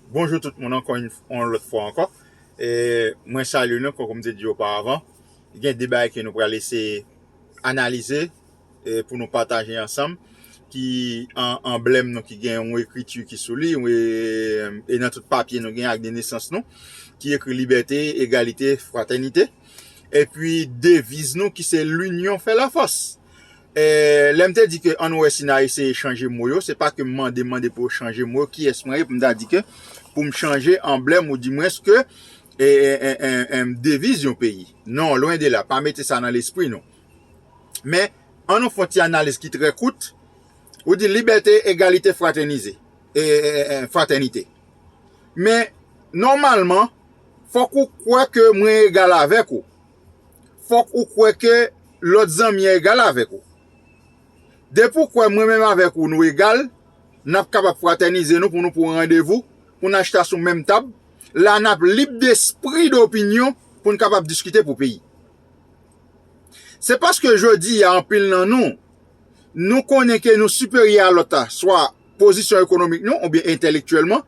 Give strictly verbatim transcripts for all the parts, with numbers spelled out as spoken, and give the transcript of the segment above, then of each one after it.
Bonjou tout moun ankò yon, yon lòt fwa ankò. E, mwen salye nou, kon m te di oparavan. Gen de bagay ke nou pral eseye analize, e, pou nou pataje ansanm, ki an anblèm nou ki gen yon ekriti ki sou li, e, e nan tout papye nou gen ak de nesans nou, ki ekri libète, egalite, fratènite. Epi deviz nou ki se l'union fait la force. E, lè m te di ke ann wè si n a eseye chanje mo yo, se pa ke m mande, mande pou yo chanje mo yo, kiyès mwen ye pou m ta di ke pou m chanje anblèm ou dimwens ke e, e, e, e, e, deviz yon peyi. Non, lwen de la, pa mete sa nan lespri nou. Men, ann nou fè yon ti analiz ki trè kout. Ou di libète, egalite, fratènize. E, e, e, e, fratènite. Men, nòmalman, fòk ou kwè ke mwen egal avèk ou. Fòk ou kwè ke lòt zanmi an egal avèk ou. Depi w kwè mwen menm avèk ou nou egal, n ap kapab fratènize nou pou nou pran randevou, pou n al chita sou menm tab. La n ap lib despri, dopinyon, pou n kapab diskite pou peyi. Se paske jodi a anpil nan nou, nou konnen ke nou siperyè a lòt la, swa pozisyon ekonomik nou oubyen entèlektyèlman,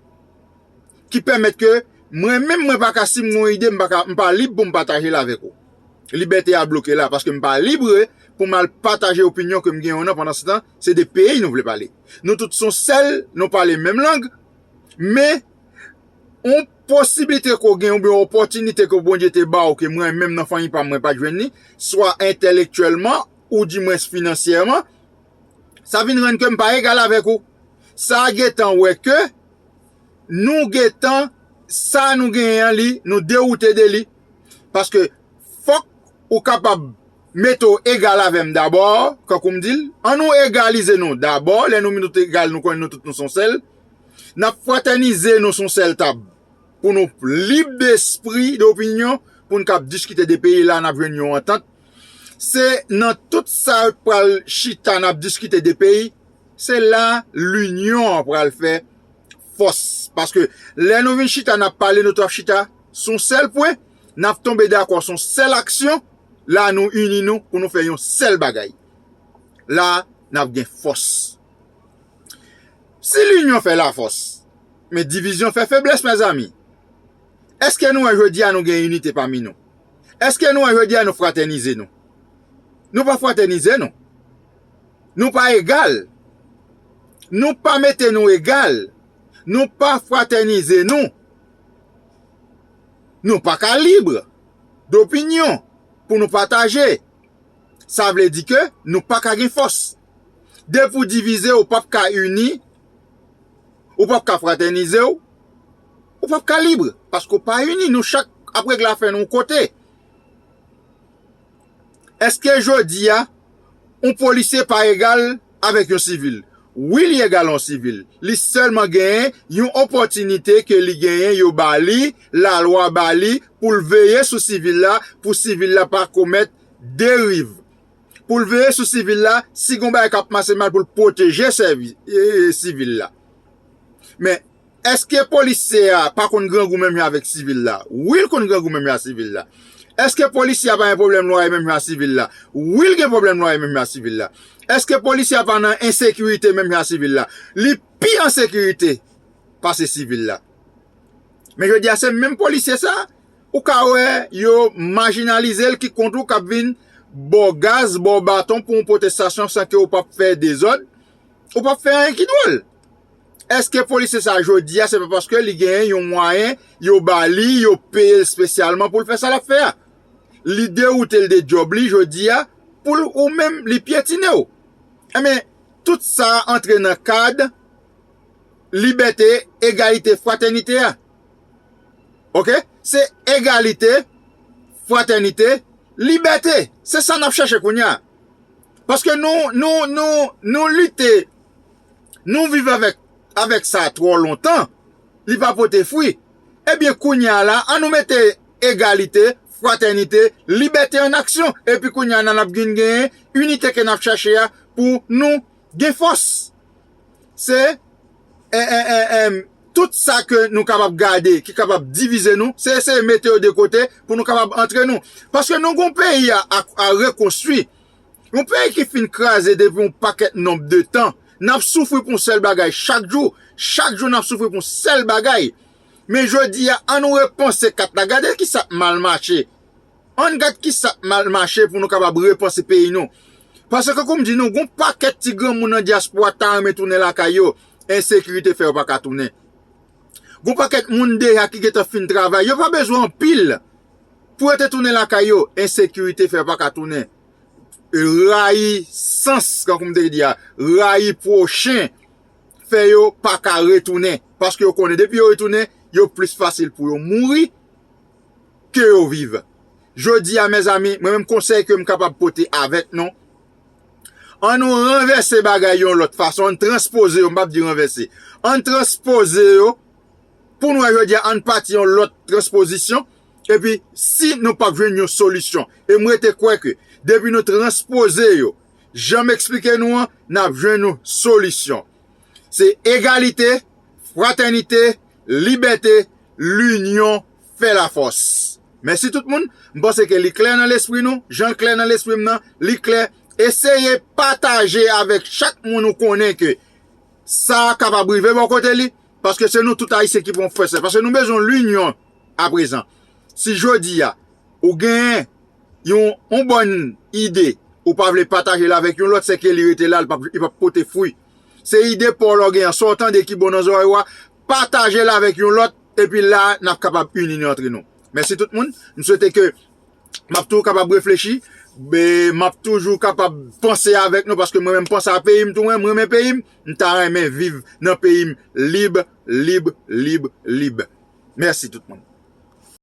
ki pèmèt ke mwen menm mwen pa ka, si m gen yon ide, m pa ka, m pa lib pou m pataje l avèk ou. Libète a bloke la, paske m pa libre pou m al pataje opinyon ke m gen yon nan, pandan se tan, se de peyi nou vle pale. Nou tout se yon sèl, nou pale menm lang, men yon posiblite ke w gen, oubyen yon opòtinite ke Bondye te ba w, ke mwen menm nan fanmi pa m, mwen pa t jwenn li, swa entèlektyèlman, ou dimwens finansyèman, sa vin rann ke m pa egal avèk ou. Sa gentan wè ke nou gentan, sa nou genyen an li, nou dewoute de li. Paske fòk ou kapab mete w egal avè m dabò, kankou m di l, ann nou egalize nou dabò, lè nou mete w egal, nou konnen nou tout nou se yon sèl. N ap fratènize nou sou yon sèl tab. Pou nou lib despri, dopinyon, pou n kab diskite de peyi la, n ap jwenn yon antant. Se nan tout sa yo pral chita, n ap diskite de peyi, se la linyon an pral fè fòs. Paske lè nou vin chita, n ap pale, nou tout ap chita sou yon sèl pwen, n ap tonbe dakò sou yon sèl aksyon, la nou ini nou pou nou fè yon sèl bagay. La, n ap gen fòs. Si linyon fè lafòs, men divizyon fè feblès, mezanmi. Èske nou wè jodi a nou gen inite pami nou? Èske nou wè jodi a nou fratènize nou? Nou pa fratènize nou. Nou pa egal. Nou pa mete nou egal. Nou pa fratènize nou. Nou pa ka lib dopinyon pou nou pataje. Sa vle di ke nou pa ka gen fòs. Depi w divize, ou p ap ka ini, ou p ap ka fratènize w, ou p ap ka lib, paske w pa ini. Nou chak ap regle afè nou yon kote. Èske jodi a, yon polisye pa egal avèk yon sivil? Wi, li egal yon sivil. Li sèlman genyen yon opòtinite ke li genyen, yo ba li, lalwa ba li, pou l veye sou sivil la, pou sivil la pa komèt deriv. Pou l veye sou sivil la, si gon bagay k ap mache mal, pou l pwoteje sèvi, e, e, sivil la. Men, èske polisye a pa konn grangou menm jan avèk sivil la? Wi, l konn grangou menm jan ak sivil la. Èske polisye a pa gen pwoblèm lwaye menm jan ak sivil la? Wi, l gen pwoblèm lwaye menm jan ak sivil la. Èske polisye a pa nan ensekirite menm jan ak sivil la? Li pi an sekirite pase sivil la. Men jodi a, se menm polisye sa, ou ka wè yo majinalize l, ki kont ou, k ap vin ba w gaz, ba w baton pou yon pwotestasyon san ke ou p ap fè dezòd, ou p ap fè anyen ki dwòl. Èske polisye sa jodi a, se pa paske li genyen yon mwayen, yo ba li, yo peye l espesyalman pou l fè sa l ap fè a? Li dewoute l de djòb li jodi a, pou l, ou menm, li pyetine w. Enben, tout sa antre nan kad libète, egalite, fratènite a. Oke? Se egalite, fratènite, libète. Se sa n ap chèche kounye a. Paske nou, nou, nou, nou lite, nou viv avèk, avèk sa twò lontan, li pa pote fwi. Ebyen, kounye a la, ann nou mete egalite, fratènite, libète an aksyon. Epi kounye a, n ap vin genyen inite ke n ap chèche a pou nou gen fòs. Se, e, e, e, e, tout sa ke nou kapab gade, ki kapab divize nou, se eseye mete yo de kote pou nou kapab antre nou. Paske nou gon peyi a, a, a rekonstwi. Yon peyi ki fin kraze depi yon pakèt nonb de tan. N ap soufri pou yon sèl bagay chak jou. Chak jou n ap soufri pou yon sèl bagay. Men jodi a, ann nou repanse kat la. Gade ki sa k mal mache. Ann gad ki sa k mal mache pou nou kapab repanse peyi nou. Paske, kòm m di nou, gon pakèt ti granmoun nan dyaspora ta renmen tounen lakay yo, ensekirite fè yo pa ka tounen. Gon pakèt moun deja ki gentan fin travay, yo pa bezwen anpil pou yo te tounen lakay yo, ensekirite fè yo pa ka tounen. Rayisans, kankou m te di a, rayi pwochen, fè yo pa ka retounen. Paske yo konnen depi yo retounen, yo plis fasil pou yo mouri ke yo viv. Jodi a, mezanmi, mwen menm konsèy ke m kapab pote avèk nou, ann nou ranvèse bagay yon lòt fason, ann transpoze yo, m p ap di ranvèse, ann transpoze yo, pou nou wè jodi a, ann pati yon lòt transpozisyon, epi si nou p ap jwenn yon solisyon, e m rete kwè ke depi nou transpoze yo, jan m eksplike nou an, n ap jwenn yon solisyon. Se egalite, fratènite, libète, linyon fè lafòs. Mèsi tout moun. M panse ke li klè nan lespri nou. Jan l klè nan lespri m nan, li klè. Eseye pataje avèk chak moun ou konnen ke sa a kapab rive bò kote li. Paske se nou tout Ayisyen ki pou fè sa. Paske nou bezwen linyon aprezan. Si jodi a, ou genyen yon, yon bòn ide, ou pa vle pataje l avèk yon lòt, se ke li rete la, li p ap, li p ap pote fwi. Se ide pa w la w genyen an, sa w tande ki bon nan zòrèy ou a, pataje l avèk yon lòt, epi la, n ap kapab ini nou antre nou. Mèsi tout moun. M swete ke m ap toujou kapab reflechi, e m ap toujou kapab panse avèk nou, paske mwen menm m panse a peyi m tou, mwen, m renmen peyi m, m ta renmen viv nan peyi m lib, lib, lib, lib. Mèsi tout moun.